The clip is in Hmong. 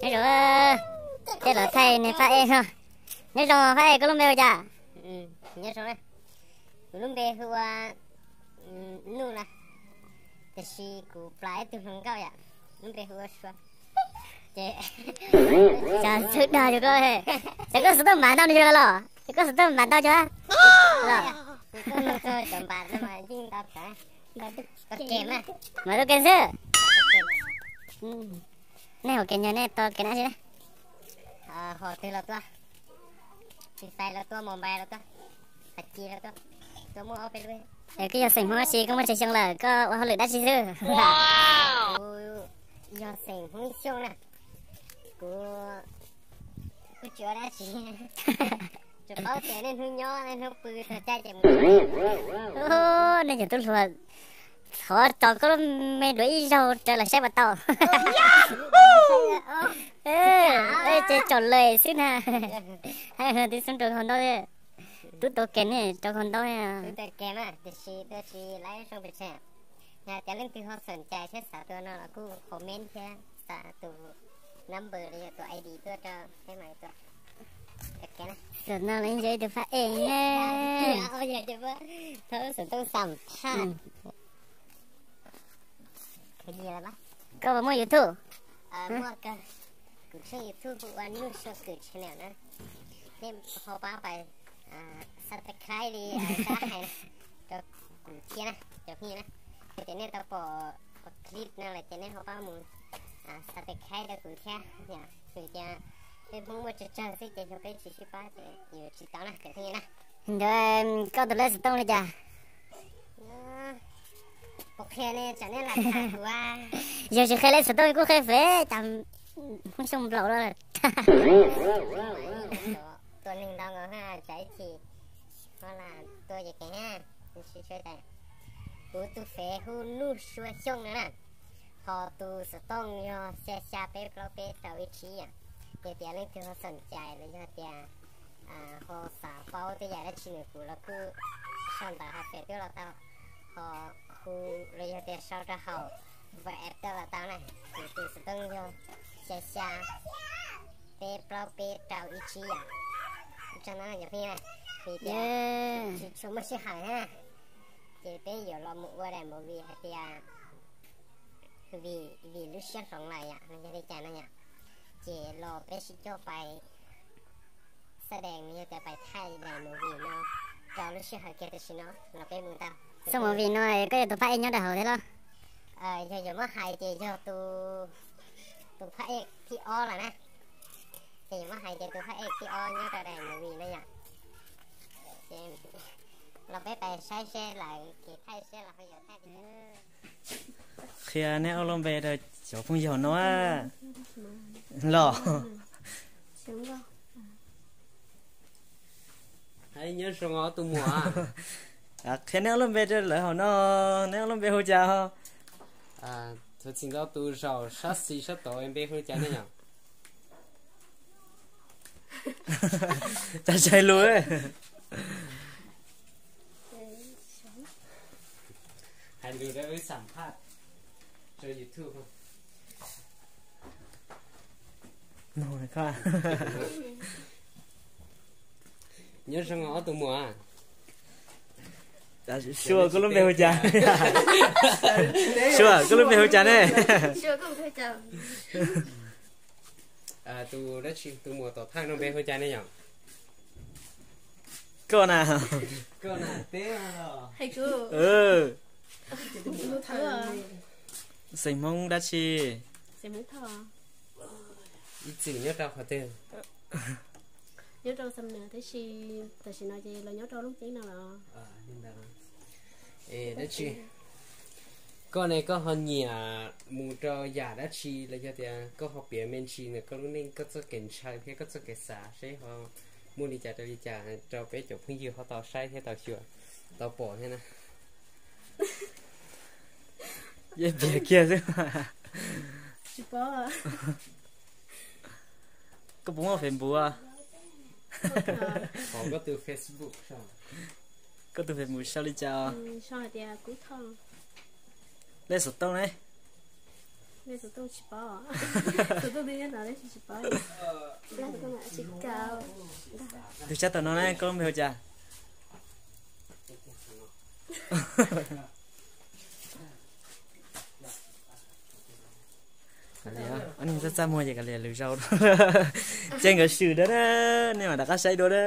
Nyob zoo, tej los thaij niag Faj Ej no. Nyob zoo Faj Ej, koj lub npe hu cas? Nyob zoo, kuv lub npe hu ua Nuj na, tiam sis kuv plam ib tug hluas nkauj yom, lub npe hu ua Sua. Ces xav txhawb dag rau koj, ces koj xov tooj npam ntau li yog los, ces koj xov tooj npam ntau cov los. Mas tus ke xwb. Nej hu ke nyog nej tos ke na si. Ho twg los tuaj, Free Fire los tuaj, Mobile los tuaj, Pub G los tuaj, tuaj muaj ob peb lub. Koj yog xeem Hmoob dab tsi, koj muaj tsawg xyoo lawm, koj ua hauj lwm dab tsi xwb? Kuv yog xeem Hmoob Xyooj na. Kuv kuj tsis ua dab tsi, tsuas paub tias niaj hnub nyob niaj hnub pw txog caij ces mus. Nej cov tub hluas, thov tos koj lub me dua ib zaug raws los saib puas tau. Ces tsom lawm xwb na. Hais tib xub rau qhov ntau, tub tau ke ne rau qhov ntau. Tiam sis tuaj tsis laib zoo pes tsawg. Yog tias leej twg ho xom cai thiab xav tuaj no los kuj comment thiab xa tus number los yog tus I D tuaj rau peb mam li tuaj. Xam no los yeej yog ib tug Faj Ej. Thawb xov tooj xam phaj. Koj puas muaj YouTube? Kuv tshooj YouTube hu ua Nuj Sua Kwm Channel na. Nej ho pab pais subscribe li sab hais na rau kuv thiab na, cov phooj ywg na. Yog tias nej tau pom clip no lawm ces nej ho pab mus subscribe rau kuv thiab, vim tias peb Hmoob muaj tsawg tsawg xwb ces yog peb tsis sib pab ces yuav tsis tau na cov phooj ywg na. Ntawd koj tus lej xov tooj li cas? Puas qhia ne, tsam nej lam tham kuv. Yog tsis qhia lej xov tooj kuj qhia fev cas, Hmoob Xyooj Nplaum los. Tua neeg ntau nkaus, tsam ib chim ho lam tua ces kev. Kuv tus fev hu Nuj Sua Xyooj no na. Ho tus xov tooj yog xya xya peb plaub peb rau ib tsib yom. Yog tias leej twg ho xom cai los yog tias ho xav paub tej yam dab tsi nws kuv los kuj sau ntawv hauv Facebook tuaj los tau, ho hu los yog tias sau rau hauv WhatsApp tuaj los tau na. Kuv tus xov tooj yog xya xya peb plaub peb rau ib tsib yom. Ua tsaug ntau cov phooj ywg, vim tias tsis tshua muaj sij hawm na, ces peb yuav los mus ua daim movie hais tias vim, vim lub siab hloov lawm yom, no yog li cas no yom. Ces los peb sib coj pais xab dees, yog tias pais thaij daim movie no rau lub sij hawm kiag tam sim no los peb mus tau. Xab movie no koj yog tus phab ej nyob rau hauv thiab los? Yog yuav muab hais ces yog tus phab ej thib ob lawm na. Ces yuav muab hais ces tus phab ej thib ob nyob rau daim movie no yom. Los peb pais saib seb lawv kev thaij seb lawv ho yuav thaij li cas. Qhia neb ob lub npe rau cov phooj ywg no los. Nyob zoo ob tug muam. Qhia neb ob lub npe rau lawv hauv no, neb ob lub npe hu cas? Thov txim ntau, tus zaum sab xis sab tod npe hu cas ne yom? Cas tsis hais lus. Hais lus rau wb xam phaj rau YouTube. Nyob zoo ob tug muam. Sua, koj lub npe hu cas? Sua, koj lub npe hu cas ne? Tus dab tsi, tus muam tom thawj no npe hu cas ne yom? Koj na. Xeem Hmoob dab tsi? Ib txwm nyob rau qhov twg? Nyob rau Xam Nws tab sis tam sim no ces los nyob rau Looj Ceeb no los. Dab tsi, koj ne koj ho nyiam mus rau yam dab tsi los yog tias koj ho piav me ntsis ntawm koj lub neej, koj txoj kev ntshaw thiab koj txoj kev xav seb ho muaj li cas rau li cas rau peb cov phooj ywg ho tau saib thiab tau xyuas, tau pom thiab na. Yeej piav kiag xwb. Koj puas muaj Facebook? Koj tus Facebook, koj tus Facebook sau li cas? Lej xov tooj ne? Tus tub tsis paub, tus tub twb nyob no tab sis tsis paub. Tus sab tom no na, koj lub npe hu cas? Ob niag txaj txaj muag ces kav liam lwm zaus. Ces nkawd swm dua na, nej mam rov qab saib dua na.